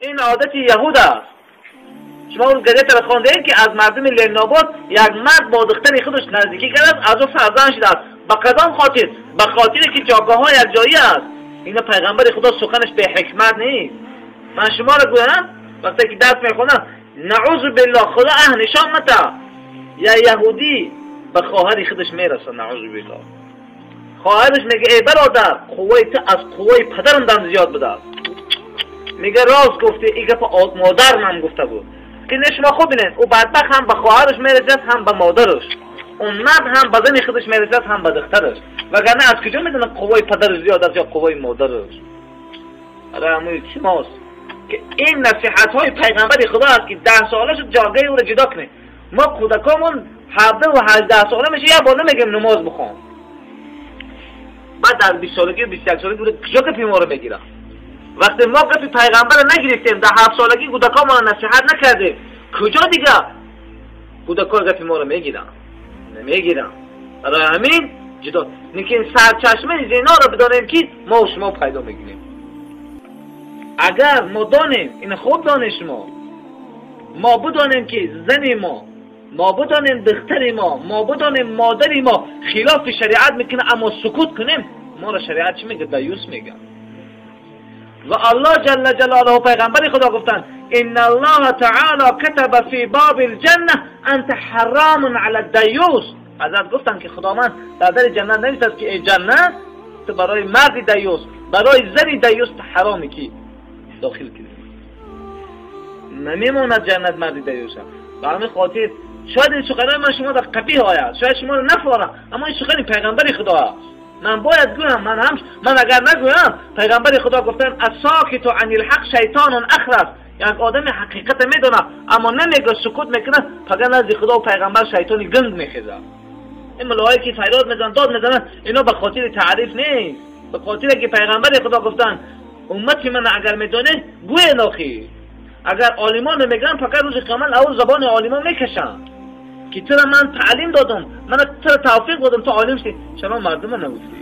Ин одати яҳуд аст. Шумо он газетаро хондаед, ки аз мардуми Ленинобод як мард бо духтари худаш наздикӣ кардааст, аз ӯ фарзанд шудааст. Ба кадом хотир? Ба хотире ки ҷойгоҳҳо якҷоӣ аст. Ина пайғамбари Худо суханаш беҳикмат нест. Ман шуморо гӯям, вақте ки дарс мехонам, наъузу биллоҳ, Худо аҳ нишон мата, я яҳудӣ ба хоҳари худаш мерасад, наъузу биллоҳ. Хоҳараш мега: эй бародар, қувваи ту аз қувваи падарам дам зиёд будааст. Мега: рост гуфтӣ, ин гапа модарам гуфта буд. Ки не, шумо хуб бинед, ӯ бадбахт ҳам ба хоҳараш мерасад, ҳам ба модараш. Он мард ҳам ба зани худаш мерасад, ҳам ба духтараш. Вагарна аз куҷо медонад қувваи падараш зиёд аст ё қувваи модараш? Илтимос, ки ин насиҳатҳои пайғамбари Худо аст, ки 10 сола шуд, ҷогаи ӯро ҷудо кунед. Мо кӯдакомон 17 ва 18 сола меша, як бор намегӯем намоз бихон. Баъд дар 20 солагӣ, 21 солагӣ куҷо гапи моро мегирад? Вақте мо гапи пайғамбарро нагирифтем, дар 7 солагӣ кӯдакомонро насиҳат накардем, куҷо дига кӯдакҳо гапи моро мегиранд? Намегиранд. Барои ҳамин ҷудо. Лекин сарчашмаи зиноро бидонем, ки мо шумо пайдо мекунем. Агар мо донем, ин хуб донед шумо, мо бидонем, ки зани мо, мо бидонем духтари мо, мо бидонем модари мо хилофи шариат мекунад, аммо сукут кунем, моро шариат чӣ мегӯяд? Даюс мегӯяд. Ва Аллоҳ ҷалла ҷалолаҳу, пайғамбари Худо гуфтанд: إن الله تعالى كتب في باب الجنة أنت حرام على الديوث. ҳазрат гуфтанд, ки Худованд дар дари ҷаннат навиштааст, ки эй ҷаннат, ту барои марди даюс, барои зани даюс ҳароме, ки дохил кунӣ. Намемонад ҷаннат марди даюса. Ба ҳамин хотир шояд ин суханои ман шумо дар қабиҳ ояд, шояд шуморо нафорам, аммо ин сухани пайғамбари Худо аст. Ман бояд гӯям. Ман ҳам, ман агар нагӯям, пайғамбари Худо гуфтанд: الساكت عن الحق شيطان أخرس. Як одами ҳақиқата медонад, аммо намегӯяд, сукут мекунад, фақат назди Худо пайғамбар шайтони гунг мехезад. Ин мулоҳое ки фарёд мезананд, дод мезананд, ино ба хотири таъриф нест, ба хотире ки пайғамбари Худо гуфтанд: уммати ман агар медонед, гӯед. Охир агар олимон мегӯянд, фақат рӯзи қиёмат аввал забони олимон мекашанд, ки тура ман таълим додам, мана тура тавфиқ додам, ту олим шудӣ, чаро мардума нагуфтӣ?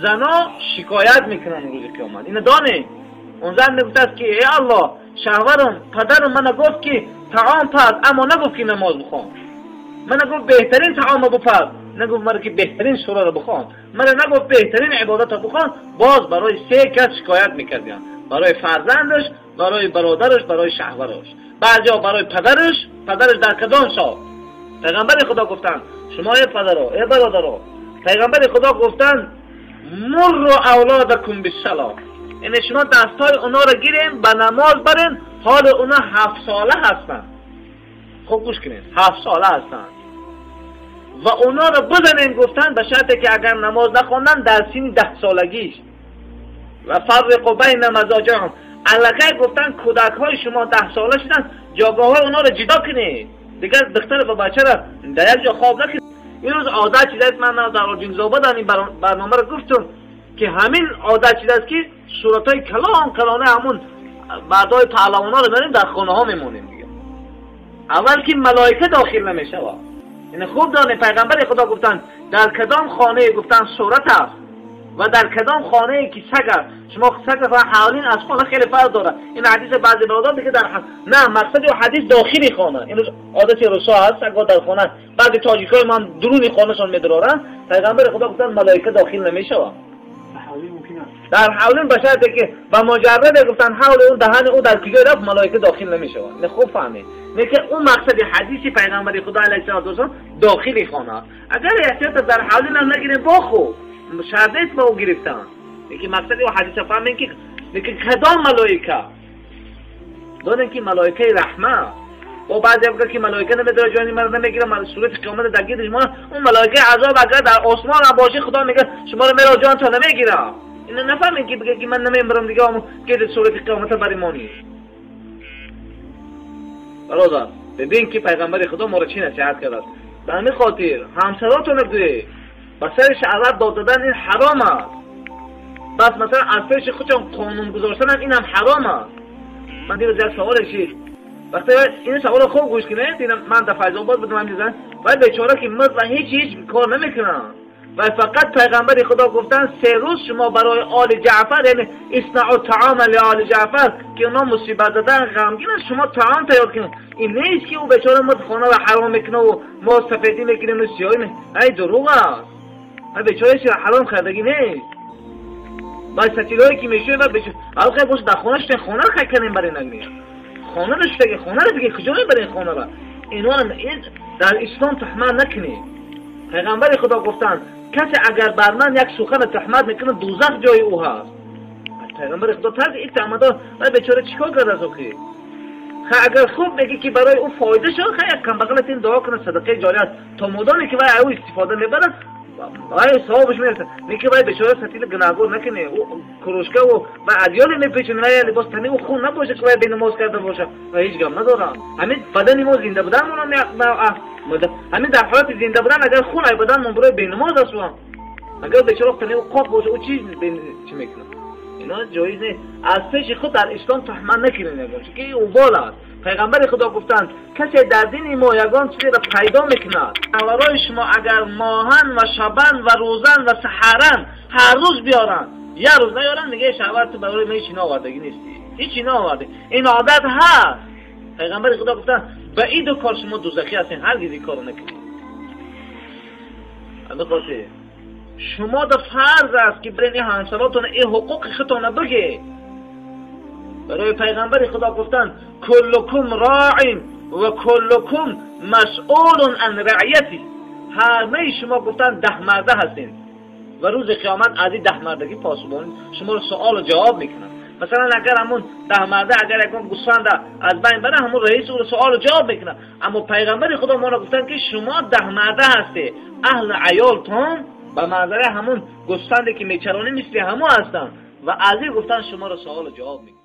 Зано шикоят мекунанд рӯзи қиёмат, ина донед. Он зан мегуфтааст, ки эй Аллоҳ, шавҳарам, падарам мана гуфт, ки таом паз, аммо нагуфт, ки намоз бихон. Мана гуфт: беҳтарин таомо бипаз, нагуфт мара, ки беҳтарин сураро бихон. Мара нагуфт: беҳтарин ибодатро бихон. Боз барои се кас шикоят мекардиям: барои фарзандаш, барои бародараш, барои шаҳвараш. Баъзеҳо барои падараш. Падараш дар кадом сол? Пайғамбари Худо гуфтанд: шумо э падаро, э бародаро, пайғамбари Худо гуфтанд: مروا أولادكم بالصلاة. یعنی شما دستهای اونا رو گیرین، به نماز برین، حال اونا 7 ساله هستن. خوب گوش کنین، 7 ساله هستن و اونا رو بزنین. گفتن به شرط که اگر نماز نخوندن در سین 10 سالگیش. وفرقوا بين مضاجعهم. الکی گفتن کودک های شما 10 ساله شدن، جاگاه های اونا رو جدا کنید، دیگر دختر و بچه را در یک جا خواب نکنید. این روز عادت شده است. من در آجینزآباد این برنامه رو گفتم که همین عادت شده است که صورت های کلان کلانه همون مردای پهلوان ها رو بریم در خانه ها میمونیم دیگه. اول که ملائکه داخل نمیشه. یعنی خوب دانه، پیغمبر خدا گفتن در کدام خانه گفتن صورت است و در کدام خانه که سگ است. شما سگ و حالین از خانه خیلی فرق داره. این حدیث بعضی برادران دیگه در نه، مقصد حدیث داخلی خانه. این عادت روسا هست، سگ در خانه، بعضی تاجیکای ما درونی خانهشان میدرارن. پیغمبر خدا گفتن ملائکه داخل نمیشه. در حولین به شرطی که به مجرد گفتن حول اون دهن او در کجا رفت، ملائکه داخل نمیشه. نه، خوب فهمید، نه که اون مقصد حدیثی پیغمبر خدا علیه السلام داخلی خانه. اگر احتیاط در حولین هم نگیریم، با خوب شرط نیست با او گرفتن. که مقصد او حدیث فهمین که کدام ملائکه دادن، که ملائکه رحمه. و بعضی افکار که ملائکه نمیداره، جانی مرا نمیگیره، من صورت قیامت در گیرش ما. اون ملائکه عذاب اگر در آسمان هم باشه، خدا میگه شما رو مرا جان تا نمیگیره. اینو نفهمین که بگه که من نمیبرم دیگه، همون که صورت قیامت برای ما نیست. برادر، ببین که پیغمبر خدا ما رو چی نصیحت کرد. به همین خاطر همسراتون بگوید به سر شهوت داد دادن این حرام است. بس مثلا از پیش خودشان قانون گذاشتن این هم حرام است. من دیروز یک سوال شید، وقتی این سوال خوب گوش کنید. دیدم من در فیض آباد بودم، هم دیدم ولی بیچاره که مرد و هیچ کار نمیکنن. و فقط پیغمبر خدا گفتن 3 روز شما برای آل جعفر، یعنی اصنعوا طعام لآل جعفر، که اونا مصیبت زدن غمگینن، شما طعام تیار کنید. این نیست که او بیچاره ما خانه رو حرام میکنه و ما سفیدی میکنیم و سیاهی میکنیم. ای دروغ است. ای بیچاره چیز حرام کردگی نیست. با ستیلایی که میشه و بیچاره خیلی باشه در خانه شده، خانه رو خیلی کنیم برای نگنی. خانه رو شده، خانه رو دیگه کجا میبرین خانه رو؟ اینا در اسلام تهمت نکنید. پیغمبر خدا گفتن کسی اگر بر من یک سخن تهمت میکنه دوزخ جای او هست. پیغمبر خدا ترک این تهمت ها و بیچاره چیکار کرده از اوکی؟ اگر خوب بگی که برای او فایده شد، خیلی یک کمبغلت این دعا کنه صدقه جاری است تا مدامی که وای او استفاده میبرد وای ثوابش میرسه. میگه وای بیچاره ستیل گناهگار نکنه، او کروشکه و ادیال میپیچونه، وای لباس تنی او خون نباشه که وای بینماز کرده باشه و هیچ گم ندارم. همین بدن ما زنده بودن همین در حالت زنده بودن اگر خون ای بدن من برای بینماز است، اگر بیچاره تنی او قاپ باشه او چیز چی میکنه؟ اینا جایز نیست. از پیش خود در اسلام تهمت نکنید، چون که وبال است. پیغمبر خدا گفتند کسی در دین ما یگان چیزی را پیدا میکند، برای شما اگر ماهن و شبن و روزن و سحرن هر روز بیارن، یه روز نیارن میگه شهوت تو برای من هیچی نآوردگی نیستی، هیچی نآوردی. این عادت هست. پیغمبر خدا گفتند به این دو کار شما دوزخی هستین، هرگز این کارو نکنید. شما در فرض است که برین این همسراتون این حقوق خودتون بگید. برای پیغمبر خدا گفتن کلکم راع و کلکم مسئول عن رعیتی، همه شما گفتن 10 مرده هستین و روز قیامت از این 10 مردگی پاسخ شما رو سوال و جواب میکنن. مثلا اگر همون 10 مرده اگر یکم گوسفند از بین بره، همون رئیس او رو سوال و جواب میکنه. اما پیغمبر خدا ما رو گفتن که شما 10 مرده هستی، اهل عیالتون به منظره همون گوسفندی که میچرانی مثل همو هستن و از این گفتن شما رو سوال و جواب میکنن.